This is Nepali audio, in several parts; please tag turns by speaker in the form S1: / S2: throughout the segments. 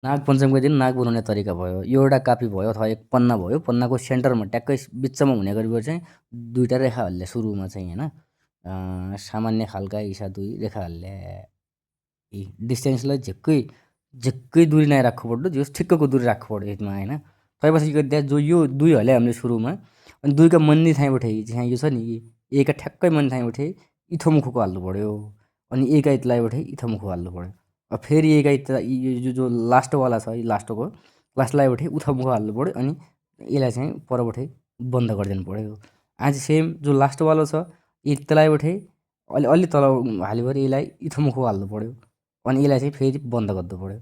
S1: नागपञ्चमीको दिन नाग बनाउने तरिका भयो। यो एउटा कापी भयो अथवा एक पन्ना भयो। पन्नाको सेन्टरमा ट्याक्कै बिचमा हुने गरी चाहिँ दुईवटा रेखा हाल्ले सुरुमा चाहिँ होइन। सामान्य खालका हिसा दुई रेखा हाल्ले। यी डिस्टेन्सलाई झिक्कै झिक्कै दूरी नै राख्नु पर्दो। जस ठिक्कको दूरी राख्नु पर्दो यसमा होइन। त्यसपछि के गर्दा जो यो दुई हले हामीले सुरुमा अनि दुईका मन्दी ठाउँबाट चाहिँ यो छ नि एका ठ्याक्कै मन्दी ठाउँबाट इथोमुखोको हाल्नु पर्यो। अनि एका इतलाइबाट इथोमुखो हाल्नु पर्यो। अब फेरि एका इतला यो जो लास्टवाला छ यो लास्टलाइबाट उथामुखो हाल्नु पर्यो। अनि यसलाई चाहिँ परबाट बन्द गरिदिनु पर्यो। आज सेम जो लास्टवाला छ इतलाइबाट अलि तल हाल्यो भने यसलाई इथोमुखो हाल्नु पर्यो। अनि यसलाई चाहिँ फेरि बन्द गर्नु पर्यो।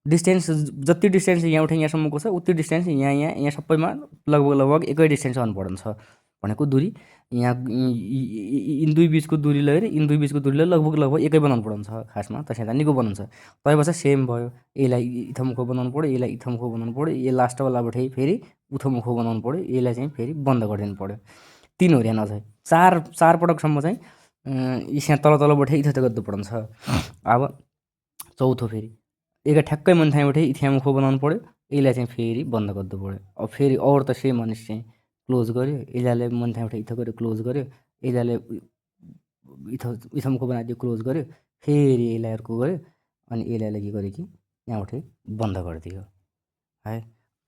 S1: डिस्टेन्स जति डिस्टेन्स यहाँबाट यहाँसम्मको छ उति डिस्टेन्स यहाँ सबैमा लगभग एकै डिस्टेन्स हुनुपर्ने छ भनेको दूरी। यहाँ यिन दुई बिचको दूरी लिएर यिन दुई बिचको दूरीलाई लगभग एकै बनाउनु पर्ने छ खासमा। त्यसैले निको बनाउँछ। त्यसपछि सेम भयो। यसलाई इथोमुखो बनाउनु पर्यो, यसलाई इथोमुखो बनाउनु पर्यो, यो लास्टवालाबाट फेरि उथोमुखो बनाउनु पर्यो, यसलाई चाहिँ फेरि बन्द गरिदिनु पर्यो। तिन हो यहाँ चाहिँ चार पटकसम्म चाहिँ यहाँ तलबाट इथो गर्नु पर्ने छ। अब चौथो फेरि एका ठ्याक्कै मन ठाउँबाट इथ्यामुखो बनाउनु पर्यो। यसलाई चाहिँ फेरि बन्द गर्नु पर्यो। अब फेरि अरू त सेम भने चाहिँ क्लोज गर्यो। यसलाई मन ठाउँबाट इथो गर्यो, क्लोज गर्यो। यसलाई इथोमुखो बनाइदियो, क्लोज गर्यो। फेरि यसलाई अर्को गर्यो। अनि यसलाई के गर्यो कि यहाँबाट बन्द गरिदियो है।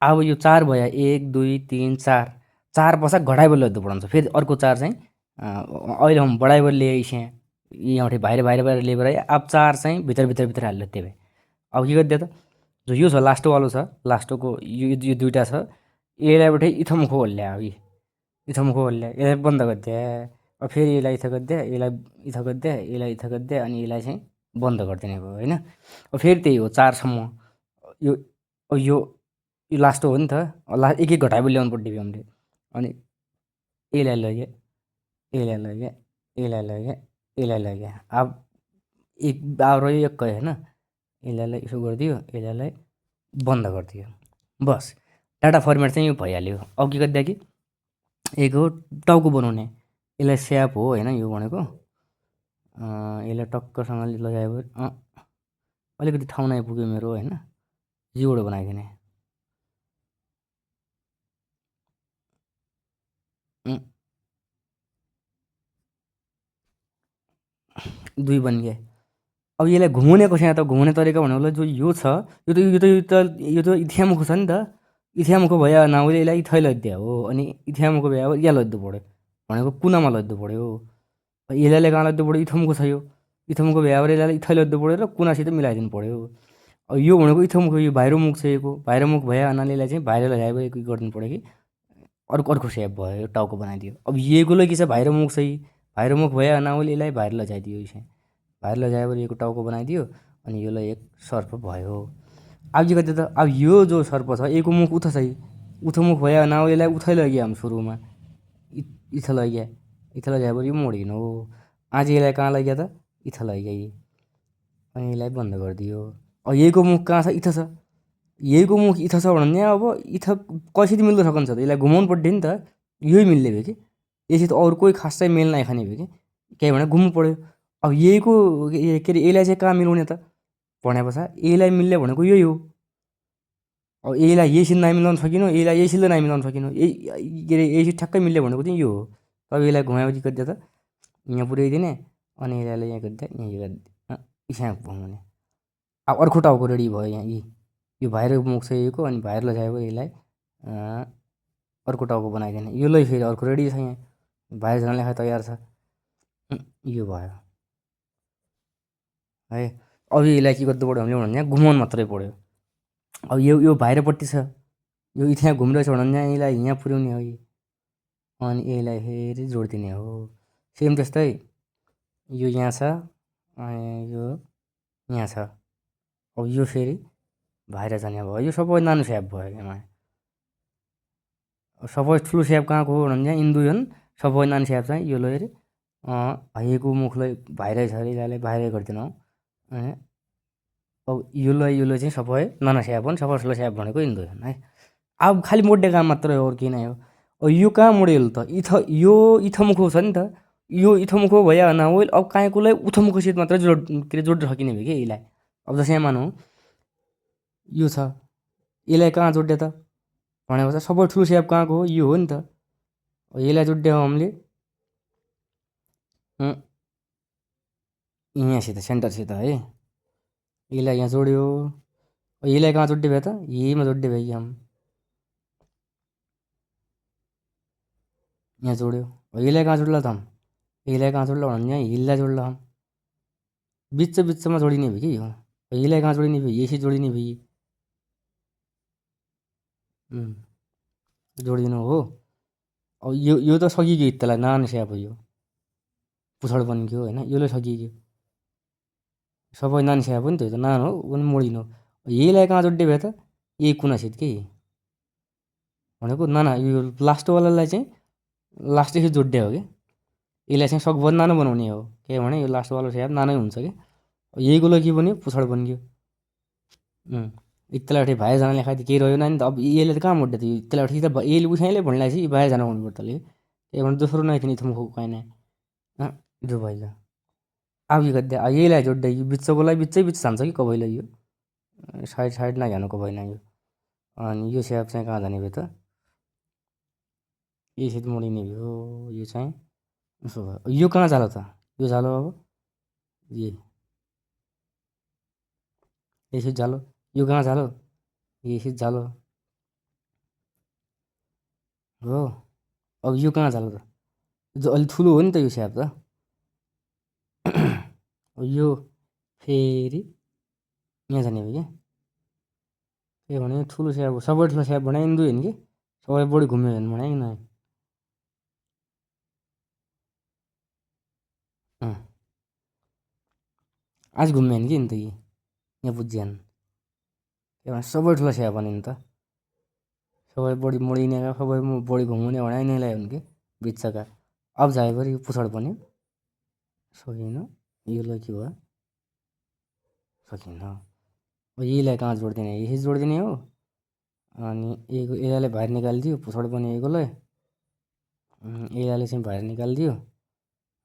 S1: अब यो चार भयो 1 2 3 4 चार पछाडि घटाइबर लद्नु पर्छ। फेरि अर्को चार चाहिँ अहिले हम बढाइबर ल्याइस यहाँबाट बाहिर ल्याएर अब चार चाहिँ भित्र हाल्यो। त्यही भए अब के गरिदियो त जो यो छ लास्टवालो छ लास्टको यो दुईवटा छ यसलाईबाट इथोमुखो हल्ल्या। अब इथोमुखो हल्ल्या यसलाई बन्द गरिदिए। अब फेरि यसलाई इथो गरिदिए, यसलाई इथो गरिदिए, यसलाई इथो गरिदिए। अनि यसलाई चाहिँ बन्द गरिदिने भयो होइन। अब फेरि त्यही हो चारसम्म यो यो लास्ट हो नि त। एक एक घटाइबर ल्याउनु पर्ने भयो हामीले। अनि यसलाई लग्यो, यसलाई लग्यो, यसलाई लग्यो, यसलाई लग्यो। अब एक रह्यो एकै होइन। यसलाई यसो गरिदियो, यसलाई बन्द गरिदियो। बस डाटा फर्मेट चाहिँ यो भइहाल्यो। अब के गरिदियो कि एक हो टाउको बनाउने। यसलाई स्याप हो होइन यो भनेको। यसलाई टक्कसँगले लगायो भने अलिकति ठाउँ नआइपुग्यो मेरो होइन। जिउबाट बनाइदिने दुई बनिए। अब यसलाई घुमाउने कसरी त घुमाउने तरिका भनेको जो यो छ यो त इथ्यामुखो छ नि त। इथ्यामुखो भयो नाउले यसलाई इथै लद्दिया हो। अनि इथ्यामुखो भयो यहाँ लद्नु पऱ्यो भनेको कुनामा लद्नु पऱ्यो। यसलाई कहाँ लद्नु पऱ्यो इथोमुखो छ यो। इथोमुखो भयो भने यसलाई इथै लद्नु पऱ्यो र कुनासित मिलाइदिनु पऱ्यो। अब यो भनेको इथोमुखो यो बाहिरमुख छ यो बाहिरमुख भयो हुनाले यसलाई चाहिँ बाहिर लगाएर गरिदिनु पऱ्यो कि अर्को सेप भयो टाउको बनाइदियो। अब योकोलाई के छ बाहिरमुख छ बाहिरमुख भयो हुनाले यसलाई बाहिर लजाइदियो। यसै बाहिर लजाएर यो टाउको बनाइदियो। अनि यसलाई एक सर्प भयो। अब के गर्दै त अब यो जो सर्प छ यसको मुख उठो छ उठो मुख भयो हुनाले यसलाई उठै लग्यो हामी सुरुमा इथो लग्यो। इथो लग्यो यो मोडिन हो। आज यसलाई कहाँ लग्यो त इथो लग्यो। अनि यसलाई बन्द गरिदियो। अब यहीको मुख कहाँ छ इथो छ। यहीको मुख इथो छ भने अब इथो कसरी मिल्न सक्छ त यसलाई घुमाउनु पर्थ्यो नि त। यही मिल्ने भयो कि यसरी त अरू कोही खास चाहिँ मेल नखाने भयो कि केही भने घुम्नु पऱ्यो। अब यहीको के अरे यसलाई चाहिँ कहाँ मिलाउने त भने पछाडि यसलाई मिल्ने भनेको यही हो। अब यसलाई यहीसित नमिलाउन सकिनु, यसलाई यहीसित नमिलाउन सकिनु। यही के अरे यहीसित ठ्याक्कै मिल्ने भनेको चाहिँ यो हो। अब यसलाई घुमाएपछि गरिदियो त यहाँ पुऱ्याइदिने। अनि यसलाई यहाँ गरिदिए यहाँ यहाँ घुमाउने। अब अर्को टाउको रेडी भयो। यहाँ यो बाहिर मुख छ यहीको। अनि बाहिर लजायो यसलाई अर्को टाउको बनाइदिने। यो लै फेरि अर्को रेडी छ यहाँ बाहिर जानलाई तयार छ। यो भयो है। अब यसलाई के गर्नु पऱ्यो हामीले भने यहाँ घुमाउनु मात्रै पऱ्यो। अब यो बाहिरपट्टि छ यो यहाँ घुमिरहेछ भने यसलाई यहाँ पुर्याउने हो। अनि यसलाई फेरि जोडिदिने हो। सेम त्यस्तै यो यहाँ छ यो यहाँ छ। अब यो फेरि बाहिर जाने भयो। यो सबै नानो स्याप भयो। यहाँ सबै ठुलो स्याप कहाँको हो भने यिन दुई हुन्। सबै नानो स्याप चाहिँ यो लिएर हइएको मुखलाई बाहिरै छ यसलाई बाहिरै गरिदिनु। अब यो चाहिँ सबै नाना स्याप हुन्। सबै ठुलो स्याप भनेको यिन दुई हुन् है। अब खालि मोड्ने काम मात्रै हो अरू केही नै हो। अब यो कहाँ मोडेल त यो इथोमुखो छ नि त। यो इथोमुखो भयो भने अब कहाँकोलाई उथोमुखोसित मात्रै के अरे जोड्न सकिने भयो कि यसलाई। अब जस्तै यहाँ मानौँ यो छ, यसलाई कहाँ जोड्ने त भनेको सबै ठुलो स्याप कहाँको हो? यो हो नि त। यसलाई जोड्ने हो हामीले यहाँसित, सेन्टरसित है। यसलाई यहाँ जोड्यो। यसलाई कहाँ जोड्ने भयो त? यहीमा जोड्ने भयो कि हम यहाँ जोड्यो। यसलाई कहाँ जोड्ला त हम? यसलाई कहाँ जोड्ला भने यहाँ हिललाई जोड्ला हम। बिच बिचमा जोडिने भयो कि यो। यसलाई कहाँ जोडिने भयो? यसरी जोडिने भयो। जोडिदिनु हो। अब यो त सकिगयो, इत्तलाई नानो स्याप हो यो, पुछाड बन्क्यो होइन, यसले सकिगयो। सबै नानो स्याप हो नि त, यो त नानो हो, पनि मोडिनु हो। यसलाई कहाँ जोड्ने भयो त? यही कुनासित के भनेको नाना, यो लास्टवालालाई चाहिँ लास्टदेखि जोड्ने हो कि। यसलाई चाहिँ सकभर नानो बनाउने हो, के भने यो लास्टवाला स्याप नानै हुन्छ कि। यहीको लागि के बन्यो? पुछाड बन्क्यो। इत्तलाई उठे बाहिर जानलाई खाइ केही रह्यो नि त। अब यसले त कहाँ मोड्ने त? इत्तलाई उठे त यसले उठाइले भन्लाई चाहिँ बाहिर जान भन्नु पर्छ कि। त्यही भने दोस्रो नै थिएन इथम काहीँ नै जो भइल। अब के गर्दै? अब यहीलाई जोड्दै, यो बिचकोलाई बिचै बिच जान्छ कि कबैलाई यो साइड साइड नै जानु कबैना यो। अनि यो स्याप चाहिँ कहाँ जाने भयो त? यसरी मोडिने भयो यो चाहिँ। उसो भयो, यो कहाँ जालो त? यो जालो अब यसरी जालो। यो कहाँ जालो? यसरी जालो हो। अब यो कहाँ जालो त? जो अलि ठुलो हो नि त यो स्याप त। यो फेरि यहाँ जाने भयो क्या। त्यही भने ठुलो स्याप हो, सबै ठुलो स्याप बनाइन् दुई होइन कि, सबै बढी घुम्यो भने बनाइन् न। आज घुम्यो भने कि नि त कि यहाँ बुझ्यान्। त्यही भने सबै ठुलो स्याप भने नि त, सबै बढी मोडिने सबै बढी घुमाउने भने यिनीलाई हुन् कि बिचका। अब जाएपछि यो पुछाड बन्यो, सकिन। यसलाई के भयो? सकिन। यहीलाई कहाँ जोडिदिने? यसरी जोडिदिने हो। अनि यसलाई बाहिर निकालिदियो, पुछाड बन्यो यसलाई। यसलाई चाहिँ बाहिर निकालिदियो,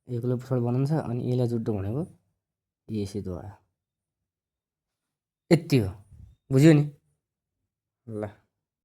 S1: यसलाई पुछाड बनाउँछ। अनि यसलाई जोड्नु भनेको यसरी भयो। यति हो, बुझ्यो नि? ल।